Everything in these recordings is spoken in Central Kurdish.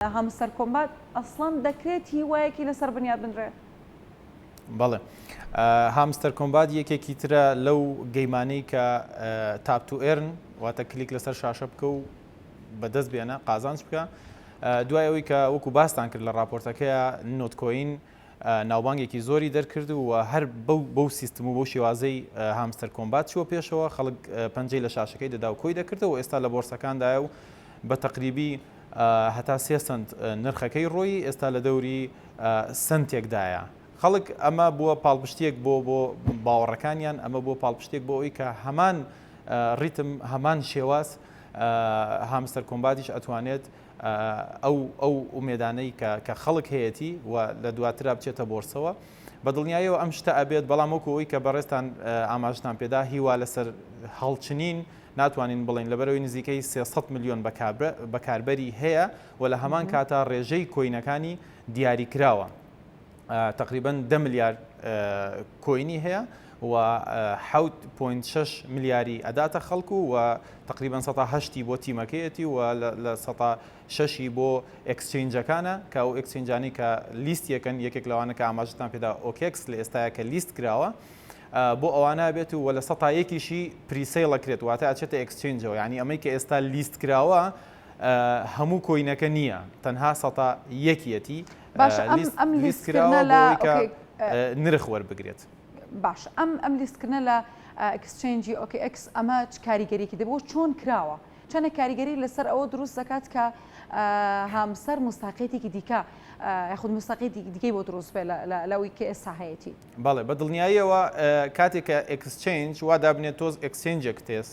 Hamster Kombat ئەسڵەن دەکرێت هیوایەکی لەسەر بنیات بنرێ؟ بەڵێ Hamster Kombat یەکێکی ترە لەو game انەی کە tap to earn واتە کلیک لەسەر شاشە بکە و بەدەست بێنە قازانج بکە دوای ئەوەی کە وەکو باستان کرد لە راپۆرتەکەیە Notcoin ناوبانگێکی زۆری دەرکرد و هەر بەو سیستم و بەو شێوازەی Hamster Kombat چووە پێشەوە، خەڵک پەنجەی لە شاشەکەی دەدا و کۆی دەکردەوە و ئێستا لە بۆرسەکاندایە و بە تەقریبی هەتا سێ سەنت نرخەکەی ڕۆیی، ئێستا لە دەوری سەنتێکدایە. خەڵک ئەمە بووە پاڵپشتییەک بۆ بۆ باوەڕەکانیان، ئەمە بووە پاڵپشتێک بۆ ئەوەی کە هەمان ڕیتم، هەمان شێواز Hamster Kombat یش ئەتوانێت ئەو ئەو ئومێدانەی کە کە خەڵک هەیەتی و لە دواترا بچێتە بۆرسەوە بە دڵنیایەوە ئەم شتە ئەبێت بەڵام وەکو ئەوی کە بەڕێزتان ئاماژتان پێدا هیوا لەسەر هەڵچنین ناتوانین بڵێین لەبەرەوەی نزیکەی 300 ملیۆن بەکاربەری هەیە و لە هەمان کاتا ڕێژەی coin ەکانی دیاری کراوە. تەقریبەن دە ملیار coin ی هەیە و 7.6 ملیاری ئەداتە خەڵک و تقریبا سەتا هەشتی بۆ تیمەکەیەتی و لە سەتا شەشی بۆ exchange ەکانە کە ئەو exchange انەی کە لیست یەکەن یەکێک لەوانە کە ئاماژەتان پێدا OKX لە ئێستاە کە لیست کراوە بۆ ئەوانە بێت و لە سەتا یەکیشی presale ئەکرێت واتە ئەچێتە exchange ەوە یعنی ئەمەی کە ئێستا لیست کراوە هەموو coin ەکە نییە تەنها سەتا یەکیەتی باشە ئەم ئەم لیستکردنە لە نرخ وەربگرێت. باشە ئەم ئەم لیستکردنە لە exchange ی OKX ئەمە چ کاریگەریکی دەبێت و چۆن کراوە؟ چەندێک کاریگەری لەسەر ئەوە دروست دەکات کە هامسەر مستاقیەتێکی دیکە یاخود مستاقیەتێکی دیکەی بۆ دروست بێت لەوەی کە ئێستا هەیەتی؟ بەڵێ بە دڵنیاییەوە کاتێک کە exchange وا دابنێت تۆز exchange ێک تێس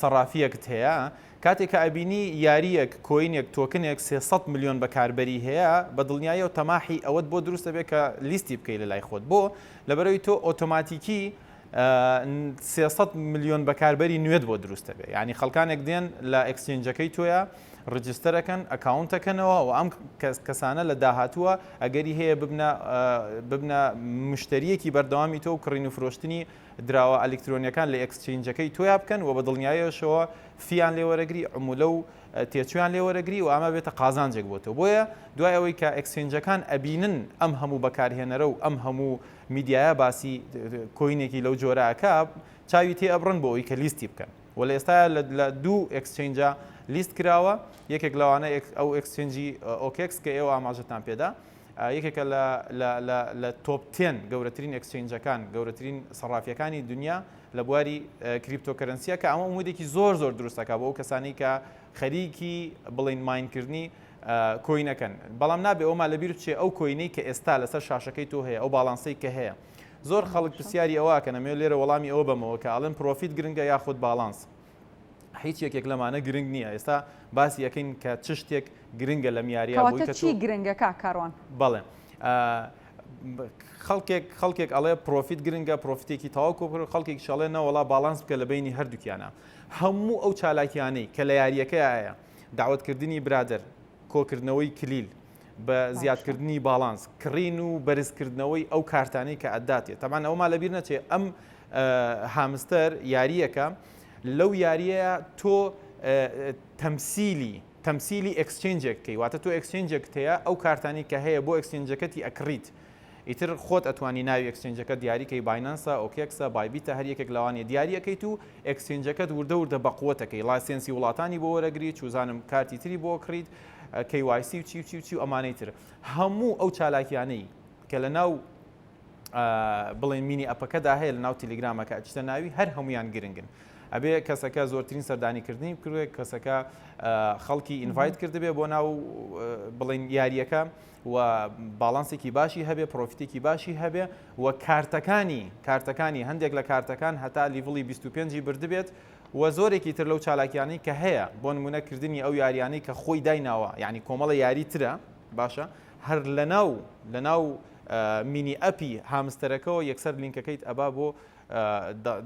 سەڕافیەکت هەیە کاتێک کە ئەبینی یارییەک، coin ێک، token ێک 300 ملیۆن بەکاربەری هەیە، بە دڵنیاییەوە تەماحی ئەوەت بۆ دروست دەبێت کە لیستی بکەی لە لای خۆت. بۆ؟ لەبەرئەوەی تۆ ئۆتۆماتیکی 300 ملیۆن بەکاربەری نوێت بۆ دروست دەبێت. یانی خەڵکانێک دێن لە exchange ەکەی تۆیا register ئەکەن، account ئەکەنەوە و ئەم کەسانە لە داهاتووە ئەگەری هەیە ببنە ببنە مشتەرییەکی بەردەوامی تۆ و کڕین و فرۆشتنی دراوە ئەلیکترۆنیەکان لە exchange ەکەی تۆیا بکەن و بە دڵنیاییەشەوە fee یان لێ وەرەگری، عمولە و تێچوویان لێ وەرەگری و ئەمە بێتە قازانجێک بۆ تۆ. بۆیە دوای ئەوەی کە exchange ەکان ئەبینن ئەم هەموو بەکارهێنەرە و ئەم هەموو میدیایە باسی coin ێکی لەو جۆرە ئەکا چاوی تێ ئەبڕن بۆ ئەوەی کە لیستی بکەن و لە ئێستایا لە دوو exchange ا لیست کراوە یەکێک لەوانە ئەو exchange ی OKX کە ئێوە ئاماژەتان پێدا یەکێکە لە لە لە لە top ten گەورەترین exchange ەکان گەورەترین سەڕافیەکانی دنیا لە بواری cryptocurrency یە کە ئەمە ئومێدێکی زۆر زۆر دروست دەکات بۆ ئەو کەسانەی کە خەریکی بڵین mine کردنی coin ەکەن بەڵام نابێ ئەوما لەبیر بچێ ئەو coin ەی کە ئێستا لەسەر شاشەکەی تۆ هەیە ئەو balance ەی کە هەیە زۆر خەڵک پرسیاری ئەوە کەن ئەمەوێ لێرە وەڵامی ئەوە بەمەوە کە ئەڵێن profit گرنگە یاخود balance هیچ یەکێک لەمانە گرنگ نییە ئێستا باسی ئەکەین کە چ شتێک گرنگە لەم یاریە بۆی کە چی گرنگە کاک کاروان؟ بەڵێ خەڵکێک خەڵکێک ئەڵێ profit گرنگە profit ێکی تەواو کۆ بکەرەوە خەڵکێکیش ئەڵێ نەوەڵا balance بکە لە بەینی هەردووکیانە هەموو ئەو چالاکیانەی کە لە یاریەکەیە داوەتکردنی برادەر کۆکردنەوەی کلیل بە زیادکردنی balance کڕین و بەرزکردنەوەی ئەو کارتانەی کە ئەداتێ تەمان ئەوما لەبیر نەچێ ئەم هامستەر یارییەکە لەو یاریەیە تۆ تەمسیلی تەمسیلی exchange ێک بکەی واتە تۆ exchange ێکت هەیە ئەو کارتانی کە هەیە بۆ exchange ەکەتی ئەکڕیت ئیتر خۆت ئەتوانی ناوی exchange ەکەت دیاری کەی Binance ە OKX ە Bybit ە هەر یەکێک لەوانەیە دیاری ئەکەیت و exchange ەکەت وردە وردە بەقوەتەکەی license ی وڵاتانی بۆ وەرەگری چوزانم کارتی تری بۆ کڕیت KYC و چی و چی و چی و ئەمانەی تر هەموو ئەو چالاکیانەی کە لە ناو بڵێن mini app ەکەدا هەیە لە ناو تیلیگرامەکە ئەچیتە ناوی هەر هەمویان گرنگن ئەبێ کەسەکە زۆرترین سەردانیکردنی بکرێت کەسەکە خەڵکی invite کردبێ بۆ ناو بڵین یاریەکە و balance ێکی باشی هەبێ profit ێکی باشی هەبێ و کارتەکانی کارتەکانی هەندێک لە کارتەکان هەتا level ی 25 بردبێت و زۆرێکی تر لەو چالاکیانەی کە هەیە بۆ نمونە کردنی ئەو یاریانەی کە خۆی دایناوە یعنی کۆمەڵە یاری ترە باشە هەر لەناو لەناو mini app ی هامستەرەکەوە یەکسەر لینکەکەیت ئەبا بۆ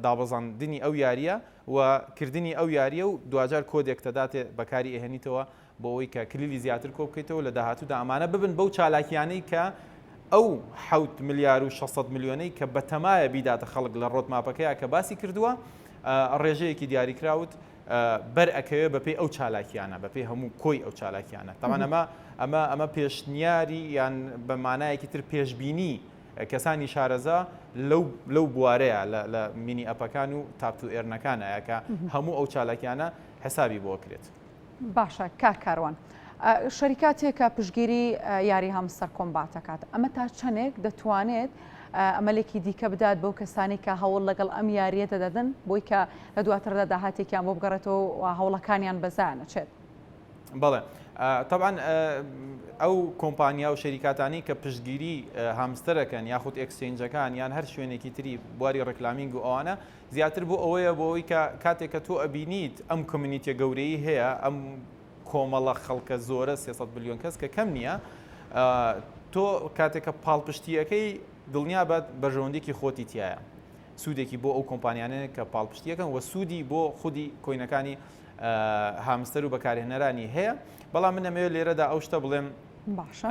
دابەزاندنی ئەو یارییە و کردنی ئەو یارییە و دواجار کۆدێک تەداتێ بەکاری ئەهێنیتەوە بۆ ئەوەی کە کلیلی زیاتر کۆ بکەیتەوە لە داهاتوودا ئەمانە ببن بەو چالاکیانەی کە ئەو حەوت ملیار و 600 ملیۆنەی کە بەتەمایە بیداتە خەڵک لە roadmap ەکەیە کە باسی کردووە ڕێژەیەکی دیاریکراوت بەر ئەکەوێ بەپێی ئەو چالاکیانە بەپێی هەموو کۆی ئەو چالاکیانە تەمان ئەمە ئەمە ئەمە پێشنیاری یان بە مانایەکی تر پێشبینی کەسانی شارەزا لەو لەو بوارەیە لە mini app ەکان و tap to earn ەکانە کە هەموو ئەو چالاکیانە حسابی بۆ کرێت. باشە کاک کاروان شەریکاتێک کە پشتگیری یاری هامستەر کۆمبات دەکات ئەمە تا چەندێک دەتوانێت ئەمەلێکی دیکە بدات بەو کەسانی کە هەوڵ لەگەڵ ئەم یاریە دەدەن بۆی کە لە دواتردا داهاتێکیان بۆ بگەڕێتەوە و هەوڵەکانیان بەزایە نەچێت. بەڵێ تەبعەن ئەو کۆمپانیا و شەریکاتانی کە پشتگیری هامستەرەکەن یاخود exchange ەکان یان هەر شوێنێکی تری بواری reclaiming و ئەوانە زیاتر بۆ ئەوەیە بۆ ئەوەی کە کاتێک کە تۆ ئەبینیت ئەم community ە گەورەی هەیە ئەم کۆمەڵە خەڵکە زۆرە 300 ملیۆن کەس کە کەم نییە تۆ کاتێک کە پاڵپشتیەکەی دڵنیا بە بەرژەوەندێکی خۆتی تایە سوودێکی بۆ ئەو کۆمپانیانەیە کە پاڵپشتیەکەن و سوودی بۆ خودی coin ەکانی هامستەر و بەکارهێنەرانی هەیە بەڵام من ئەمەوێت لێرەدا ئەو شتە بڵێم باشە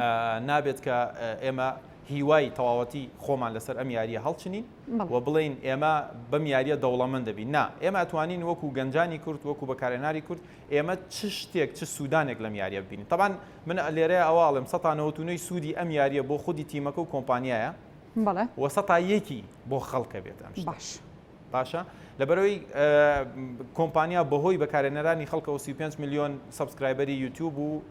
نابێت کە ئێمە هیوای تەواوەتی خۆمان لەسەر ئەم یاریە هەڵچنین و بڵێین ئێمە بەم یاریە دەوڵەمەند دەبین نا ئێمە ئەتوانین وەکو گەنجانی کورد وەکو بەکارهێناری کورد ئێمە چ شتێک چ سوودانێک لەم یاریە ببینین تەبان من لێرەیە ئەوە ئەڵێم 199 سوودی ئەم یاریە بۆ خودی تیمەکە و کۆمپانیایە بەڵێ و سەتا یەکی بۆ خەڵکە بێت ئەم شتە. باش. باشە لەبەرەوەی کۆمپانیا بەهۆی بەکارهێنەرانی خەڵکەوە 35 ملیۆن subscriber ی یوتیوب و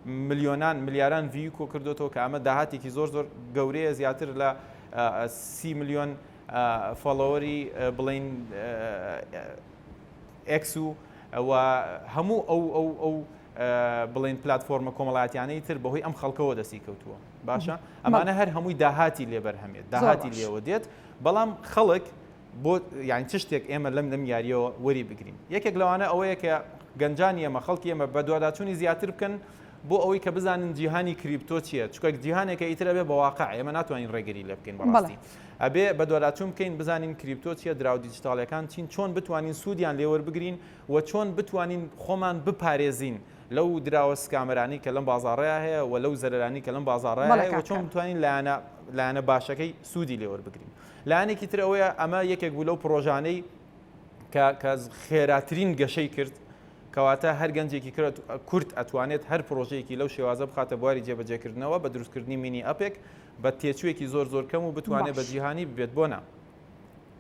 ملیۆنان ملیاران view کۆ کردوێتەوە کە ئەمە داهاتێکی زۆر زۆر گەورەیە زیاتر لە سی ملیۆن follower ی بڵین ئێکس و و هەموو ئەو ئەو ئەو بڵین پلتفۆرمە کۆمەڵایەتیانەی تر بەهۆی ئەم خەڵکەوە دەستی کەوتووە باشە ئەمانە هەر هەمووی داهاتی لێ بەرهەمێت داهاتی لێوە دێت بەڵام خەڵک بۆ یان چ شتێک ئێمە لەم لەم یاریەوە وەری بگرین یەکێک لەوانە ئەوەیە کە گەنجانی ئێمە خەڵکی ئێمە بەدواداچوونی زیاتر بکەن بۆ ئەوەی کە بزانن جیهانی crypto چییە چونکە جیهانێکە ئیتر ئەبێ بە واقع ئێمە ناتوانین ڕێگری لێ بکەین بەڕاستی ئەبێ بەدواداچوون بکەین بزانین crypto چییە دراو دیجیتاڵیەکان چین چۆن بتوانین سوودیان لێوەربگرین و چۆن بتوانین خۆمان بپارێزین لەو دراوە scammer انی کە لەم بازاڕەیا هەیە و لەو زەرەرانی کە لەم بازاڕەیا هەیە و چۆن بتوانین لایەنە لایەنە باشەکەی سوودی لێوەربگرین لایەنێکی تر ئەوەیە ئەمە یەکێک بوو لەو پڕۆژانەی کە کە خێراترین گەشەی کرد کەواتە هەر گەنجێکی کرد کورد ئەتوانێت هەر پرۆژەیەکی لەو شێوازە بخاتە بواری جێبەجێکردنەوە بە دروستکردنی mini app ێک بە تێچوویەکی زۆر زۆر کەم و بتوانێت بە جیهانی ببێت بۆ نا.